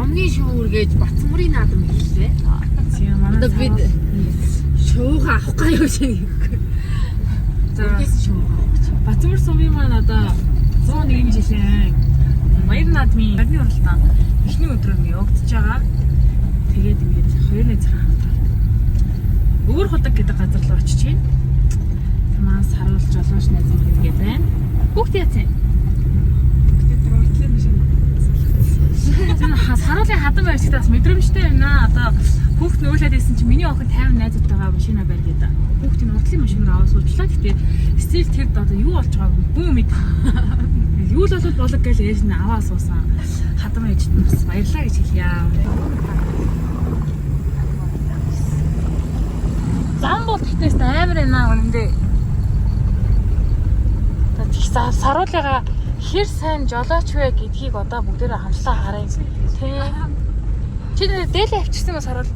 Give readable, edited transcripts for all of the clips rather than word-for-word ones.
Домгийн шүүр гэж Батмөрийн наадам хэллээ. Тийм манай Одоо бид шууга авах гай юу шиг. За. Үргээс шууга авах гэж. Батмөр сумын маань одоо 101 жилийн Баяр наадмын барны уралдаан эхний өдөр нь явагдаж байгаа. Тэгээд ингээд хоёр найзынхаа хамтаар Өвөр худаг гэдэг газар руу очиж байна. Тамаа саруулж жолооч найз минь ингээд байна. Хүүхд яцэн. Гэтэ дурдлын биш юм. Тэр саруулын хадам барьчихтай бас мэдрэмжтэй юм аа. Одоо хүүхд нь уйлаад байсан чинь миний охин 50 найзуудтайгаа машина барь гэдэг. Хүүхдийн урдлын машин руу аваа суучлаа. Гэтэ стил тэр одоо юу болж байгааг хүн мэд. Юу л болов болог гэж ээж нь аваа суусан. Хадам ээжд нь бас баярлаа гэж хэлье. Зам бол гэхдээ амар байна үнэндээ. Саруулыгаа хэр сайн жолооч вэ гэдгийг одоо бүгдээрээ хамтлаа харъя. Тэ. Чи нэр дээлээ авчирсан юм уу саруул?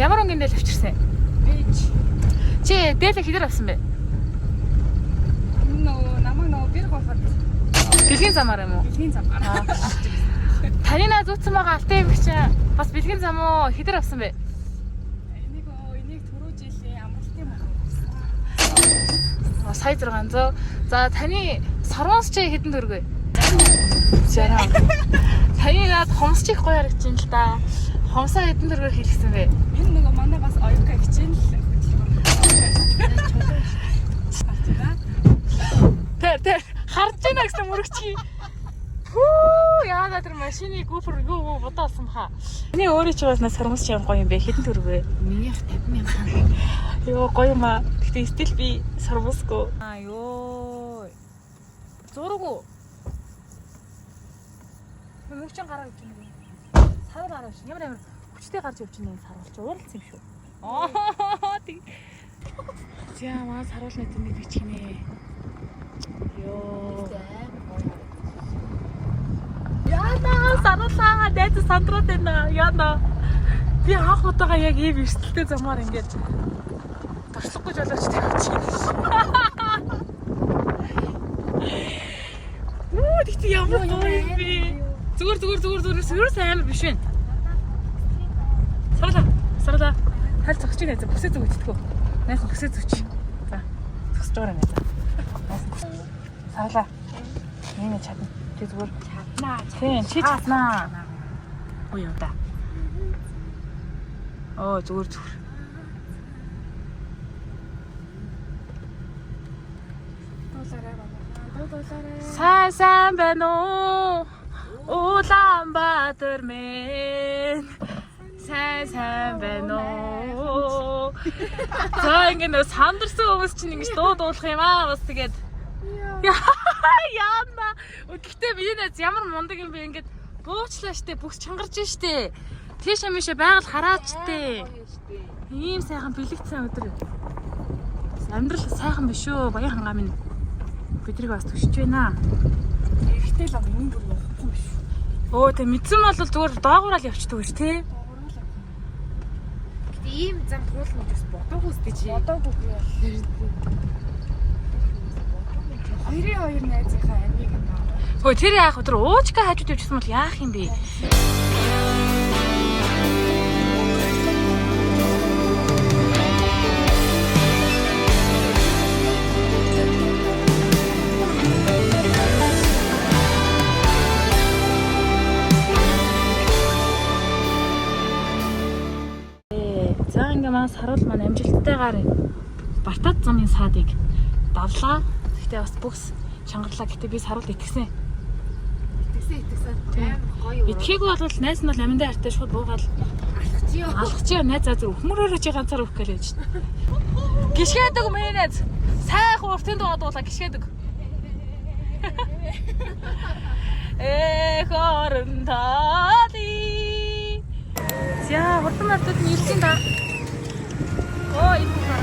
Ямар өнгийн дээл авчирсан? Бич. Чи дээлээ хэдээр авсан бэ? Нөө намайг нөө бэр гоохот Бэлгийн замаар юм уу? бэлгийн замаар. Таны наа зүүцсэн байгаа алтай юм чи бас бэлгийн зам уу? Хэдээр авсан бэ? Энийг энийг түрүү жилийн амралтын мөнгө авсан. Сая 600. За таны сорвонс чи хэдэн төгрөг вэ? 60. Таны наад хомс чих гоё харагдаж байна л да. Хомсоо хэдэн төгрөгөөр хийлгэсэн бэ? Энэ нөгөө манай бас оюука хичээн л хөдөлгөөн. Тэр тэр харж байна гэсэн мөрөгчий. Хүү яагаад тэр машины гүпэр юу юу бодоо болсон баха. Таны өөрөө чи бас сормос чи ямар гоё юм бэ? Хэдэн төгрөг вэ? Минийх 50 мянган. Йоо гоё юм аа. Гэхдээ стил би сормосгүй. Аа ёо. Зураг уу? Мөнгөчин гараа явж байна. Сарвал гараа явж. Ямар ямар хүчтэй гарч явж байна энэ сарвал чи ууралсан юм шүү. Аа тэг. За маа сарвал нэг нэг бичих нэ. Йоо. Яна саруулаа найз сандраад байна. Яна. Би анх удаага яг ийм эрсдэлтэй замаар ингээд туршлахгүй жолооч тавьчих. Үу тэгтээ ямар гоё юм бэ? Зүгээр зүгээр зүгээр зүгээр ерөөс амар биш вэ? Сарлаа. Сарлаа. Хал зогсож байна. Бүсээ зүгчдэггүй. Найс бүсээ зүч. За. Зогсож байгаа юм байна. Найс. Сарлаа. Миний чадна. Чи зүгээр Чаднаа. Тийм, чи чаднаа. Уу юу да. Оо зүгээр зүгээр. Дуулаарай бабаа. Дуулаарай. Сайн сайн байна уу? Улаанбаатар минь. Сайн сайн байна уу? За ингэ нөө сандарсан хүмүүс чинь ингэж дуу дуулах юм аа бас тэгээд. Яана. Гэхдээ миний найз ямар мундаг юм бэ ингээд буучлаа штэ бүхс чангарч штэ. Тийш амишээ байгаль хараач штэ. Ийм сайхан бэлэгдсэн өдөр. Амьдрал сайхан биш үү? Баян хангаа минь бидрийг бас түшиж байна. Эрэгтэй л энэ бүр явахгүй биш. Өө тэг мэдсэн бол зүгээр доогуураал явчихдаг гэж тий. Гэтэ ийм зам туулна гэж бас бодоогүй сте чи. Бодоогүй би бол. Хоёрын хоёр найзынхаа амийг наа. Хөө тэр яах вэ? Тэр уучка хажууд явчихсан бол яах юм бэ? За ингээ маань саруул маань амжилттайгаар Бартад замын саадыг давлаа. Гэхдээ бас бүхс чангарлаа. Гэтэ би саруулд итгэсэн. Итгэсэн итгэсэн. Амар гоё. Итгэхийг бол найз нь бол аминдаа хартай шууд буугаад Алхаж ёо. алхаж яа найз заа зүр өхмөрөөрөө чи ганцаар өгөх гээл байж. Гიშгээдэг миний найз. Сайхан уртын дуу дуулаа гიშгээдэг. Э хорон тали. За хурдан мартад нь ирсэн да. Оо энэ хаа.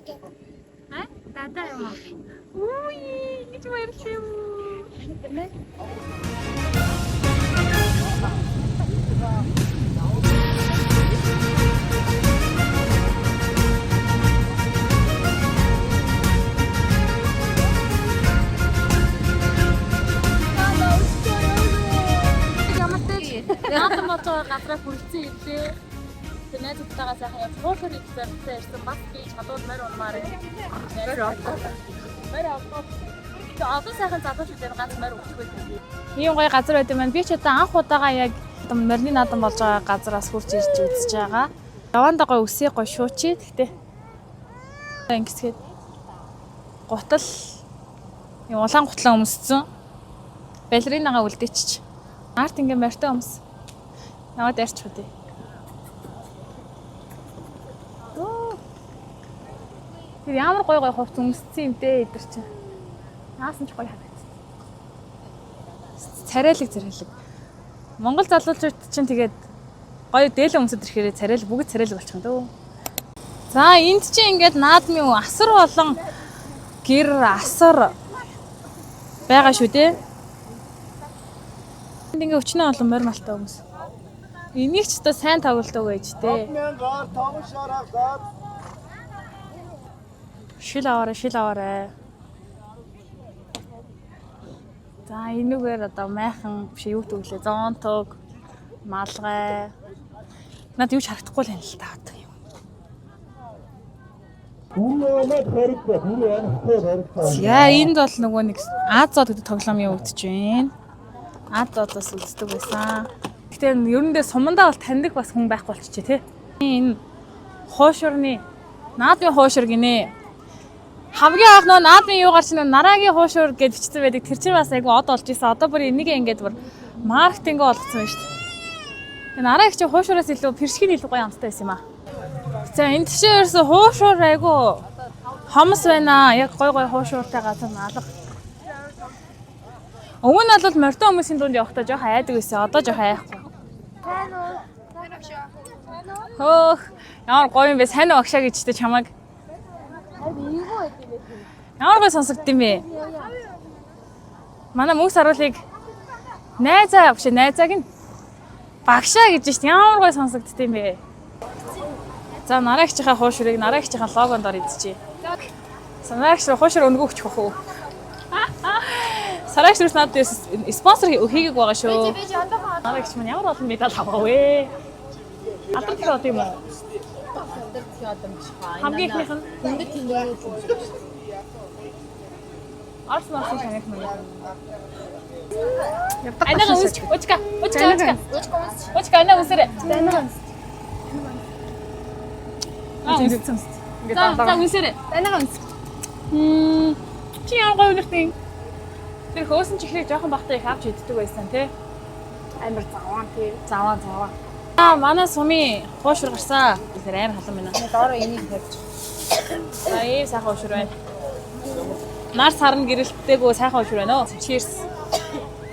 А? Дада юм уу? Үгүй, ингэж баярлалаа юм уу? Ямартай наадам болж байгаа газраа хүрэлцэн ирлээ. Тэгээ найзуудтайгаа сайхан явж хуушур их зорилттой ирсэн. Бас би чадвал морь унмаар байна. Морь олгоо. Морь олгоо. Тэгээ олон сайхан залуучууд энэ ганц морь өгчих байсан. Ийм гоё газар байт юм байна. Би ч одоо анх удаага яг одоо морины наадам болж байгаа газараас хурж ирж үзэж байгаа. Яванда гоё үсээ гоё шуучи. Тэгтээ ингэсгээд гутал юм улаан гутлаа өмссөн. Балеринага үлдээчих. Арт ингээ морьтой өмс. Наваад ярьчих үү. Тэр ямар гой гой хувц өмссөн юм дээ эдэр чинь. Наасан ч гоё харагдсан. Царайлаг царайлаг. Монгол залуучууд чинь тэгээд гоё дээлэн өмсөд ирэхээрээ царайл бүгд царайлаг болчих юм дөө. За энд чинь ингээд наадмын асар болон гэр асар байгаа шүү дээ. Энд ингээ өчнөө олон морь малтай хүмүүс. Энийг ч одоо сайн тоглолтог байж тээ. Мянгаар таван шарах гар. Шил аваарай, шил аваарай. За энүүгээр одоо майхан биш юу гэдэг лээ. Зонтог, малгай. Над юу ч харагдахгүй л юм л та одоо юм. Дөрөв баригдаа, дөрөв анхтай баригдаа. За энд бол нөгөө нэг Азод гэдэг тоглоом явагдаж байна. Азодоос үздэг байсан. Гэтэ ерөндөө сумандаа бол таньдаг бас хүн байхгүй болчихжээ тий. Энэ хуушурны наадмын хуушур гинэ. Хамгийн анх нөгөө наадмын юу гарч нөгөө нарагийн хуушур гэж бичсэн байдаг. Тэр чинь бас айгу од олж исэн. Одоо бүр энийг ингээд бүр маркетинг олгоцсон байна шүү дээ. Энэ нараг чи хуушураас илүү першгийн илүү гоё амттай байсан юм аа. За энэ тийш ерөөсө хуушур айгу хомс байна. Яг гой гой хуушууртай газар наалга. Өмнө нь бол морьтой хүмүүсийн дунд явахдаа жоох айдаг байсан. Одоо жоох айхгүй. Хөөх ямар гоё юм бэ? Сайн уу агшаа гэж тэ чамайг. Ямар гоё сонсогдсон юм бэ? Манай мөнх саруулыг найзаа биш найзааг нь багшаа гэж шít ямар гоё сонсогдсон юм бэ? За нараагчийнхаа хуушурыг нараагчийнхаа логонд ор идчихье. Санаагч руу хуушур өнгө өгчих хөө. Сараагч руу надад спонсор хийгээг байгаа шүү. Нараагч маань ямар олон медаль аваа вэ? Алдар дахин од юм уу? Хамгийн ихнийх нь Хүндэт тэмдэглэл. Арс марсын таних мөн. Анага үсч, учка, учка, учка. Учка анага үсэрэ. Данага үнс. Аа, үссэн. За, за үсэрэ. Данага үнс. Мм. Чи ямар гоё үнэртэй. Тэр хөөсөн чихрийг жоохон бахтай их авч иддэг байсан тий. Амар заваан тий. Заваа, заваа. Аа, манай сумын хуушур гарсан. Тэр амар халуун байна. Доороо энийг тавьж. За, ийм сайхан уушур байна. Нар сарн гэрэлттэйгөө сайхан уушур байна оо. Cheers.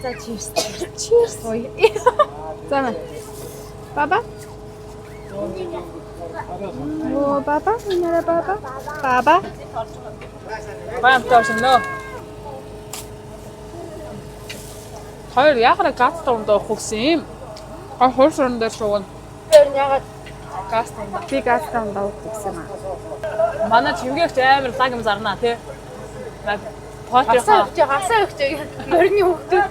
За cheers. Cheers. За мэ. Баба. Оо баба, нара баба. Баба. Баян тавшин нөө. Хоёр яхаа газ дундаа өгөх юм. А хуушурн дээр шуугна. Тэр нь ягаад Газ дундаа. Би газтан давд гэсэн юм аа. Манай чимгээгч амар лаг юм зарнаа тий. гасаа Потрихоо өгч гасаа өгч морины хүүхдүүд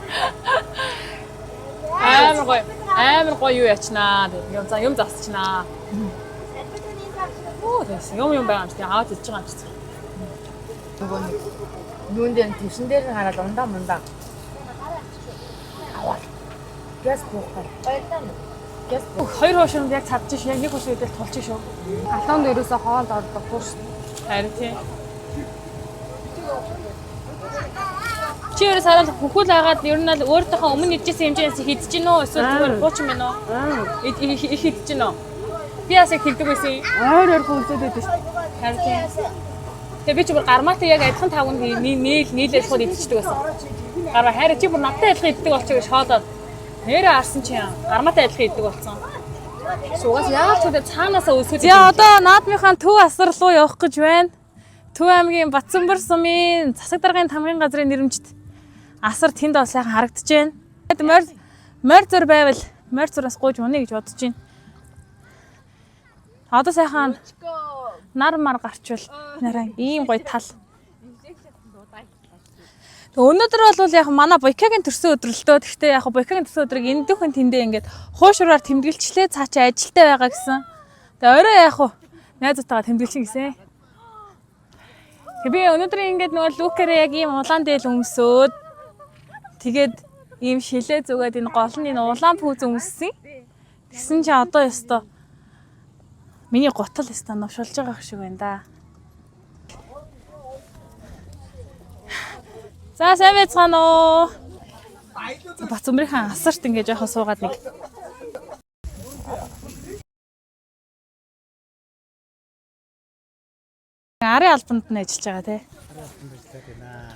амар гоё амар гоё юу ячнаа. Юм за юм засчнаа. Оо тэгсэн юм юм байгаа юм чи аваад идэж байгаа юм чи. нөгөө нэг юун дээр нь твшин дээр нь хараад ундаа мундаа аваад газ буухгүй. Газ буух. Хоёр хуушурнд яг чадчих шүү. Яг нэг хуушур идэл тулчих шүү. Халуун дээрээсээ хоолд ордоггүй шүү. Харин тий. Чи ерөөс хараад хөхүүл агаад ер нь л өөртөөхөө өмнө идчихсэн хэмжээнээс их идэж гин үү? Эсвэл зүгээр хуучин байна уу? Их их идэж гин үү? Би бас яг хэлдэг байсан. Ойр ойр хүлзээд байдаг шүү. Харин тий. Тэгээ би чи бүр гармаатай яг адилхан тавг нь нийл нийлээд шууд идчихдэг байсан. Гармаа хайр чи бүр надтай адилхан иддэг болчих гэж шоолоод нэрээ арсан чи гармаатай адилхан иддэг болсон. Угаас яагаад ч үгүй цаанаасаа өсөд. За одоо наадмынхаа төв асар руу явах гэж байна. Төв аймгийн Батсанбар сумын засаг даргын тамгын газрын нэрэмжит асар тэнд бол сайхан харагдаж байна. Тэгэд морь зур байвал морь зураас гуйж унаа гэж бодож байна. Одоо сайхан нар мар гарчвал нараа ийм гоё тал. Тэг өнөөдөр бол яг манай Буйкагийн төрсөн өдөр л дөө. Гэхдээ яг Буйкагийн төрсөн өдрийг энэ дүүхэн тэндээ ингээд хуушураар тэмдэглэчлээ. Цаа чи ажилтай байгаа гэсэн. Тэгээ орой яг хуу найзуудтайгаа тэмдэглэчин гэсэн. Тэг би өнөөдөр ингээд нөгөө лүкэрээ яг ийм улаан дээл өмсөөд тэгээд ийм шилээ зүгээд энэ гол нь энэ улаан пүүз өмссөн. Тэгсэн чи одоо ёстой миний гутал ёстой новшулж байгаа шиг байна да. За сайн байцгаана уу? Бацүмрийнхаа асарт ингээд жоохон суугаад нэг Арын албанд нь ажиллаж байгаа тий.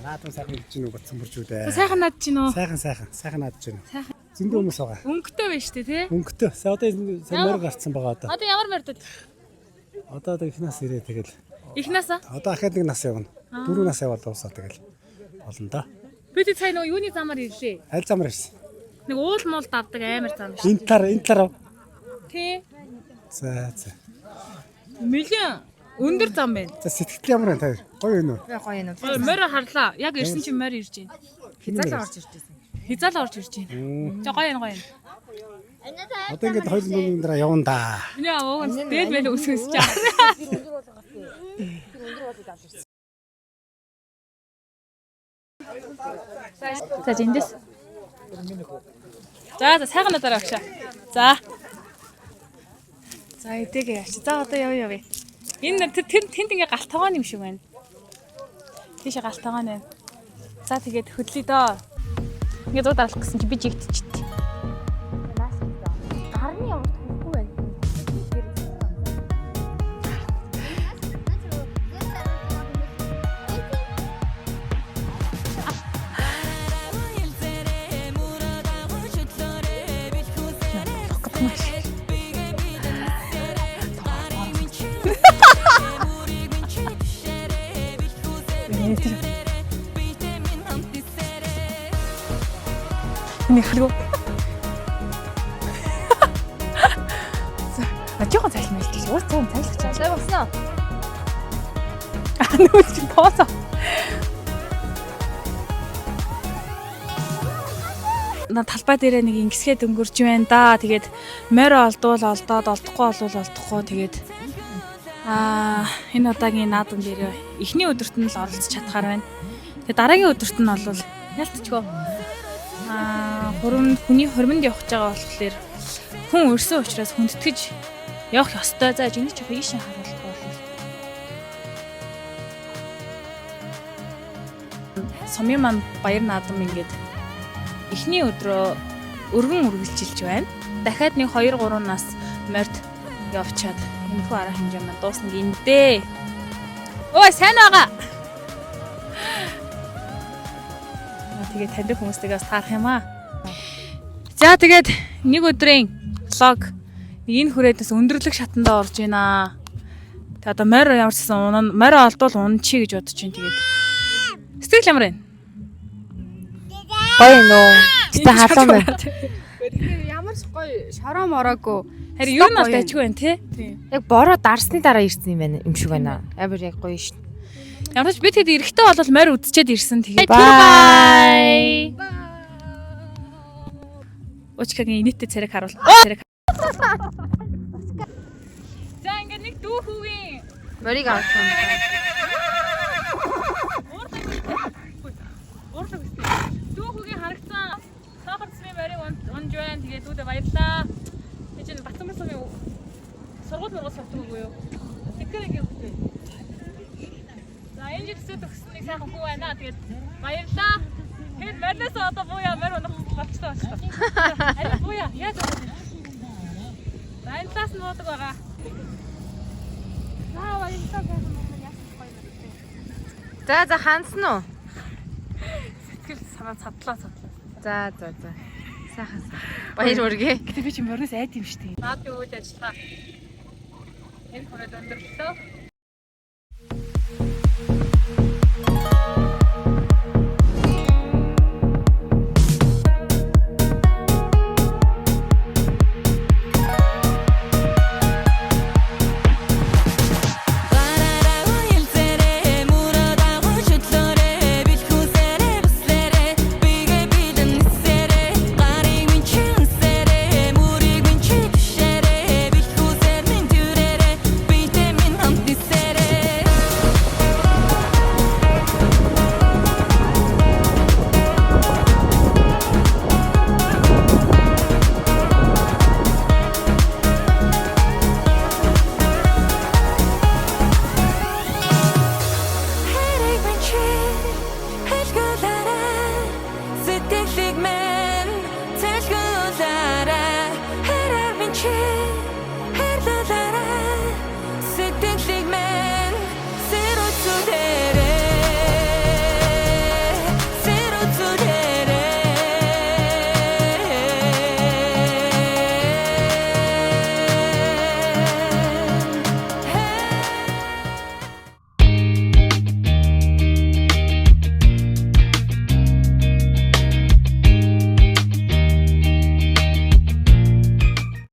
Наадам сайхан гэж нүг утсан бүржүүдээ. Сайхан над чинь үү? Сайхан сайхан сайхан наад чинь. Зөндөө хүмүүс байгаа. Өнгөтэй байна шүү дээ тий. Өнгөтэй. Сая одоо энэ сая морь гарцсан байгаа одоо. Одоо ямар морьдод? Одоо их нас ирээ тэгэл. Их насаа? Одоо ахаад нэг нас явна. Дөрөв нас яваад дуусаа тэгэл. Болно да. Би тэг сая нөгөө юуны замаар ирлээ. Аль замар ирсэн? Нэг уул муул давдаг амар зам шүү. Энэ талаар энэ талаар. Тий. За за. Мэлэн өндөр зам байна. За сэтгэл ямар байна та хоёр? Гоё юм уу? Гоё юм. Гоё морь харлаа. Яг ирсэн чинь морь ирж байна. Хязгаалаа орж ирж байсан. Хязгаалаа орж ирж байна. За гоё юм гоё юм. Одоо ингээд хоёр мөрийн дараа явна да. Миний аваа нь дээд мэл өсгөсөж байгаа. За эндээс. За за сайхан надаараа багшаа. За. За эдээгээ явчих. За одоо явъя явъя. Энэ тэр тэр тэнд ингээ галт тогоон юм шиг байна. Тийшээ галт тогоон байна. За тэгээд хөдлөе доо. Ингээ зур дараалах гэсэн чи би жигдчихэв. Гарны ямар төвхгүй байна. Миний харгу. За, а жоохон цайлмал гэж. Уус цаан цайлах чинь. За болсон уу? А нүүр чинь тооцоо. На талбай дээрээ нэг ингэсгээд өнгөрч байна да. Тэгээд морь олдвол олдоод, олдохгүй олвол олдохгүй. Тэгээд энэ удаагийн наадам дээр эхний өдөрт нь л оролцож чадхаар байна. Тэгээд дараагийн өдөрт нь бол ялтчгүй. Хуримд хүний хуримд явах гэж байгаа болохоор хүн өрсөн учраас хүндэтгэж явах ёстой. За энэ ч яг ийшээ харуулах бол сумын маань баяр наадам ингээд эхний өдрөө өргөн үргэлжилж байна. Дахиад нэг 2 3 нас морьд явчаад энэхүү арга хэмжээ маань дуусна гиндэ. Ой сайн байгаа. Тэгээд таньдаг хүмүүстэйгээ бас таарах юм аа. За тэгээд нэг өдрийн влог энэ хүрээд бас өндөрлөг шатандаа орж байна. Тэгээд одоо морь ямар ч гэсэн унана, морь олдвол унчий гэж бодож байна тэгээд. Сэтгэл ямар байна? Гоё юм уу? Гэтэ халуун байна. Тэгэхээр ямар ч гоё шороо мороогүй. Харин ер нь бол дайггүй байна тий. Яг бороо дарсны дараа ирсэн юм байна юм шиг байна. Амар яг гоё шин. Ямар ч би тэгэд эрэхтэй бол морь үдчихэд ирсэн тэгээд. Bye. Уучкагийн инээдтэй царайг харуул. Царайг. За ингээд нэг дүү хүүгийн Морийг авсан. уурлаг үстэй. Дүү хүүгийн харагцсан цаахар цэсмийн морийг унж байна. Тэгээд дүүдээ баярлаа. Тэг чинь Батсанбар сумын сургууль мургуул сурдаг үгүй юу? Тэгэхээр ингээд хүүтэй. За энэ жил төсөө төгссөн нэг сайхан хүү байна. Тэгээд баярлаа. Тэгээд мориносоо одоо бууя морь унах болчихлоо болчихлоо. Ари бууя яаж унах вэ? За энэ талаас нь буудаг байгаа. За баярлалаа сайхан мөн яасан гоё морь үү. За за хандсан уу? Сэтгэл санаа цадлаа цадлаа. За за за. Сайхан сайхан. Баяр үргээ. Гэтэ би чи мориноос айд юм шүү дээ. Наадын үйл ажиллагаа энэ хүрээд өндөрлөө.